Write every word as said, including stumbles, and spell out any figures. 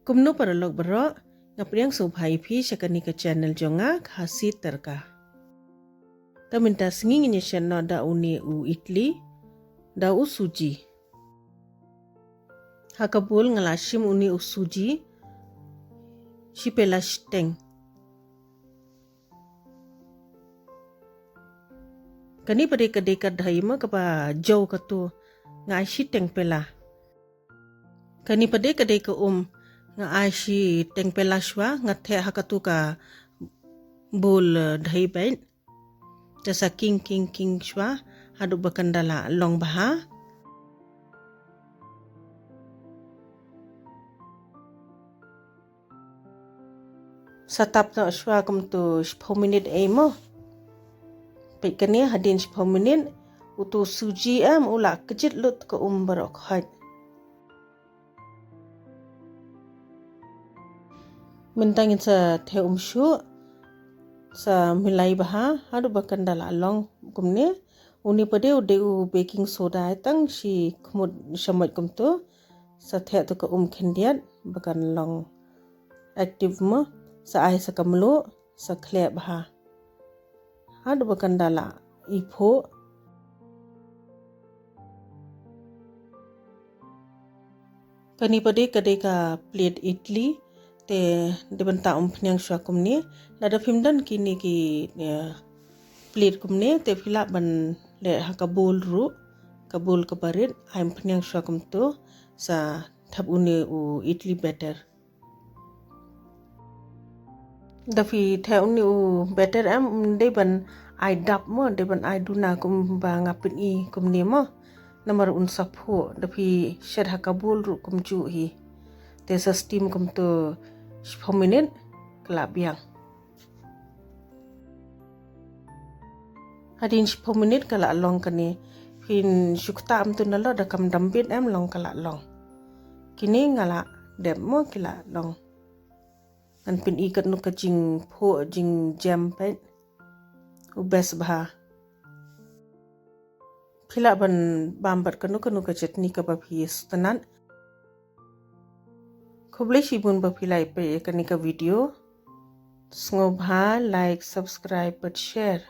Kumno paralok baroh, nga pdiang sngewbha ïa phi sha kane ka channel jong nga, Khasi Tadka. Te mynta sngi ngin ïa shet noh da une u idli, da u suji. Ha ka bowl nga la shim une u suji shi pela shiteng. Kane pat de ka dei ka dei ma kaba jaw katu, nga ai shiteng pela. Kane pat de ka dei ka um, nga ai shiteng pela shuwa, nga theh ha katu ka bowl, eh, dei beit. Te sa king king king shuwa haduh ba kan da la long bha. Sa tap noh shuwa kumtu shiphew minit ei mo. Peit kane, hadien shiphew minit utu suji em u la kjit lut ka um baroh khoit. Mynta ngin sa theh um shuh, sa milai bha haduh ba kan da la long kumne. Une pat de u dei u baking soda, ai tang shi khmut shamoit kumtu. Sa theh tu ka um khyndiat ba kan long active mo. Sa ai sa ka mluh, sa khleh bha haduh ba kan da la iphuh. Kane pat de ka dei ka plate idli, te dei ban tah umphniang shuwa kumne. Lada phim don kine ki, eh, plate kumne, te phi lah ban leh ha ka bowl ruh, ka bowl kaba rit, ai umphniang shuwa kumtu, sa thep une u idli batter. Da phi theh une u batter em, um dei ban ai dap mo, dei ban ai duna kumba nga pyni kumne mo. Namar un sa phuh, da phi shet ha ka bowl ruh kumjuh hi. Te sa steam kumtu shiphew minit ka la biang. Hadien shiphew minit ka la long kane. Phin shu ktah kumtu nalor, da kam dam bit em, long ka la long. Kine nga la dep mo, ki la long. Ngan pyni katno ka jingphuh jingjem peit. U best bha. Phi lah ban bam bad kano kano ka chutney kaba phi sngewtynnat. Khublei shibun ba phi la ïa peit ïa kane ka video. Sngewbha like, subscribe bad share.